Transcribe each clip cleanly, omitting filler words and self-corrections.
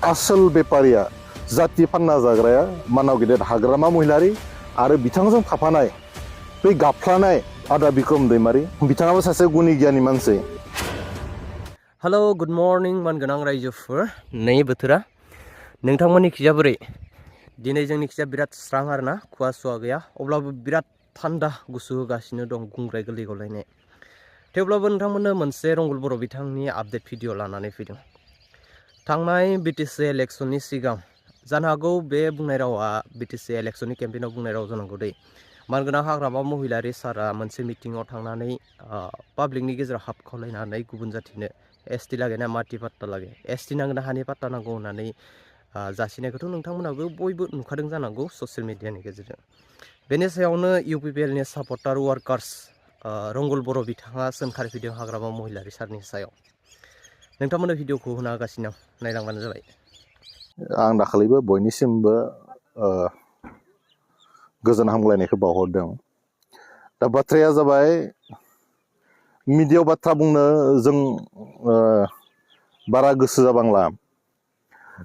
आसल बेपारिया जाति फानना जाग्राया मानाव गेदेर हाग्रामा महिलारि आरो बिथांजों थाफानाय बै गाबफ्लानाय आदा बिक्रम दैमारि बिथाङाबो सासे गुनि गियानि मानसि। हेलो गुड मर्निं मानगोनां रायजोफोर। नै बोथोरा नोंथांमोननिखिजा बोरै? दिनै जोंनिखिजा बिराद स्रां आरोना, खुवा सुवा गैया, अब्लाबो बिराद थान्दा गुसु होगासिनो दं, गुंग्राय गोरलै गलायनाय। थेवब्लाबो नोंथांमोननो मोनसे रंगुल बर' बिथांनि आपडेट भिडिअ लानानै फैदों। थांनाय बिटिसि इलेक्सननि सिगां जानो हागौ बे बुंनाय रावा बिटिसि इलेक्सननि केम्पेइनाव बुंनाय राव जानांगौ दै। मानगोनां हाग्रामा महिलारि सारा मोनसे मिटिङाव थांनानै पाब्लिकनि गेजेराव हाबखावलायनानै गुबुन जाथिनो एसटि लागे ना माटि पाट्टा लागे, एसटि नांगौ ना हानि पाट्टा नांगौ होननानै जासिनायखौथ' नोंथांमोनाबो बयबो नुखादों जानांगौ ससियेल मिडियानि गेजेरजों। बेनि सायावनो इउपिपिएलनि सापर्टार वार्कार्स रंगुल बर' बिथाङा सोंखारिफैदों हाग्रामा महिलारि सारनि सायाव। नोंथांमोननो भिडिअखौ होना होगासिनो दं, नायलांबानो जाबाय। आं दाखालिबो बयनिसिमबो गोजोन हामलायनायखौ बावहरदों। दा बाथ्राया जाबाय, मिडियायाव बाथ्रा बुंनो जों बारा गोसो जाबांला।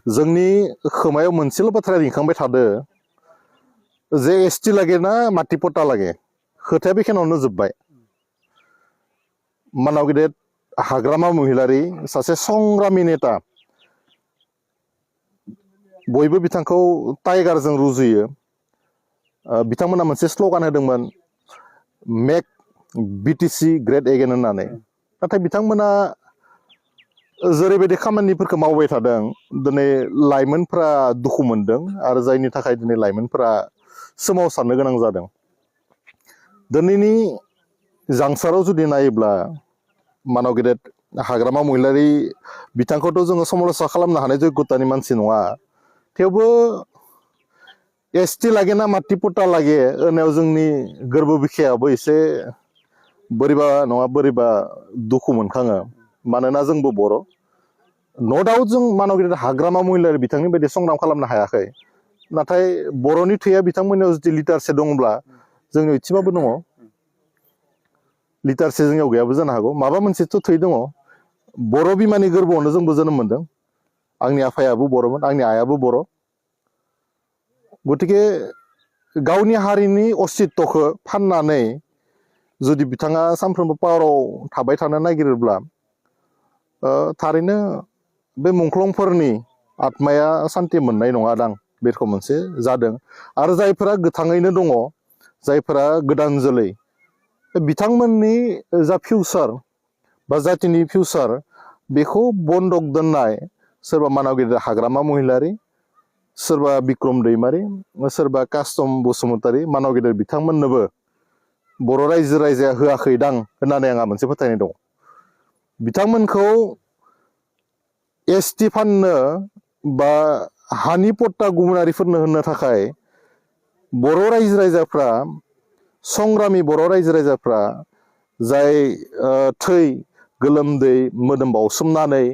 जोंनि खोमायाव मोनसेल' बाथ्रा रिंखांबाय थादो जे एसटि लागे ना माटि पट्टा लागे। खोथाया बेखिनियावनो जोब्बाय। मानाव गेदेर हाग्रामा महिलारि सासे संग्रामि नेता, बयबो बिथांखौ टाइगारजों रुजुयो। बिथांमोना मोनसे स्ल'गान होदोंमोन, मेक बिटिसि ग्रेट एगेन होननानै। नाथाय बिथांमोना जेरैबायदि खामानिफोरखौ मावबाय थादों, दिनै लाइमोनफ्रा दुखु मोनदों आरो जायनि थाखाय दिनै लाइमोनफ्रा सोमावसारनो गोनां जादों। दिनैनि जांसाराव जुदि नायोब्ला मानाव गेदेर हाग्रामा महिलारि बिथांखौथ' जोङो समालोचना खालामनो हानाय जग्यतानि मानसि नङा। थेवबो एसटि लागे ना माटि पट्टा लागे होननायाव जोंनि गोरबो बिखायाबो एसे बोरैबा नङा बोरैबा दुखु मोनखाङो। मानोना जोंबो बर'। न' डाउट जों मानाव गेदेर हाग्रामा महिलारि बिथांनि बायदि संग्राम खालामनो हायाखै। नाथाय बर'नि थैया बिथांमोननियाव जुदि लिटारसे दंब्ला जोंनियाव एसेबाबो दङ। लिटारसे जोंनियाव गैयाबो जानो हागौ, माबा मोनसेथ' थै दङ। बर' बिमानि गोरबोआवनो जोंबो जोनोम मोनदों। आंनि आफायाबो बर'मोन, आंनि आइयाबो बर'। गतिके गावनि हारिनि अस्तित्वखौ फाननानै जुदि बिथाङा सानफ्रोमबो पावाराव थाबाय थानो नागिरोब्ला थारैनो बे मुंख्लंफोरनि आत्माया सान्ति मोननाय नङादां, बे रोखोम मोनसे जादों। आरो जायफोरा गोथाङैनो दङ, जायफोरा गोदान जोलै, बिथांमोननि जा फिउचार बा जातिनि फिउचार, बेखौ बन्दक दोननाय सोरबा मानाव गेदेर हाग्रामा महिलारि, सोरबा बिक्रम दैमारि, सोरबा कास्तम बसुमतारी, मानाव गेदेर बिथांमोननोबो बर' रायजो राजाया होआखैदां होननानै आंहा मोनसे फोथायनाय दं। बिथांमोनखौ एसटि फाननो बा हानि पट्टा गुबुनारिफोरनो होनो थाखाय बर' रायजो राजाफ्रा, संग्रामि बर' रायजो राजाफ्रा जाय थै गोलोमदै मोदोम बावसोमनानै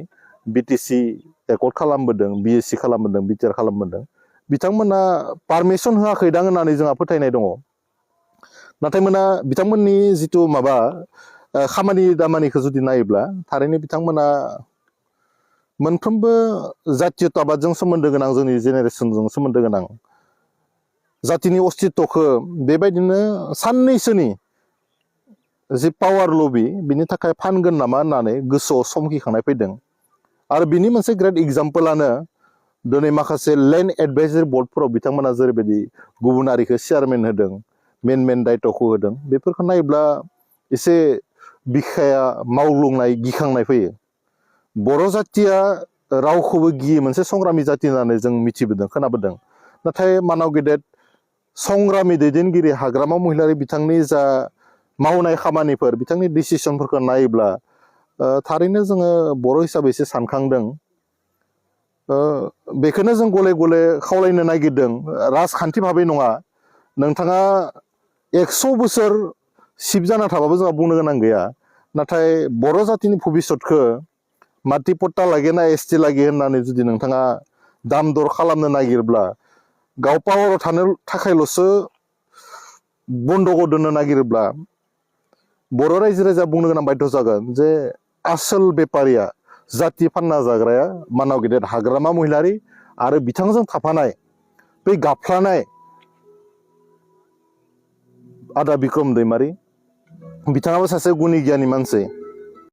बिटिसि एकर्ड खालामबोदों, बिएसि खालामबोदों, बिटिआर खालामबोदों, बिथांमोना पारमिसन होआखैदां होननानै जोंहा फोथायनाय दङ। नाथाय बिथांमोननि जिथु माबा खामानि दामानिखौ जुदि नायोब्ला थारैनो बिथांमोना मोनफ्रोमबो जातीयताबादजों सोमोन्दो गोनां, जोंनि जेनेरेसनजों सोमोन्दो गोनां जातिनि अस्तित्वखौ बेबायदिनो साननैसोनि जि पावार लबि, बिनि थाखाय फानगोन नामा होननानै गोसोआव समखिखांनाय फैदों। आरो बिनि मोनसे ग्रेट एग्जाम्पलानो दिनै माखासे लेन्ड एडभाइजरि बर्डफोराव बिथांमोना जेरैबायदि गुबुनारिखौ चेयारमेन होदों, मेन दायित्वखौ होदों, बेफोरखौ नायोब्ला एसे बिखाया मावग्लुंनाय, गिखांनाय फैयो। बर' जातिया रावखौबो गियो मोनसे संग्रामि जाति होननानै जों मिथिबोदों, खोनाबोदों। नाथाय मानाव गेदेर संग्रामि दैदेनगिरि हाग्रामा महिलारि बिथांनि जा मावनाय खामानिफोर, बिथांनि डिसिसनफोरखौ नायोब्ला थारैनो जोङो बर' हिसाबै एसे सानखांदों। बेखौनो जों गले गले खावलायनो नागिरदों, राजखान्थि भाबै नङा। नोंथाङा 100 बोसोर सिब जाना थाबाबो जोंहा बुंनो गोनां गैया। नाथाय बर' जातिनि भबिसतखौ माटि पट्टा लागे ना एसटि लागे होननानै जुदि नोंथाङा दाम दर खालामनो नागिरब्ला, गाव पावाराव थानो थाखायल'सो बन्दकआव दोननो नागिरोब्ला, बर' रायजो राजाया बुंनो गोनां बायध' जागोन जे आसल बेपारिया जाथि फानना जाग्राया मानाव गेदेर हाग्रामा महिलारि आरो बिथांजों थाफानाय बै गाबफ्लानाय आदा बिक्रम दैमारि बिथाङाबो सासे गुनि गियानि मानसि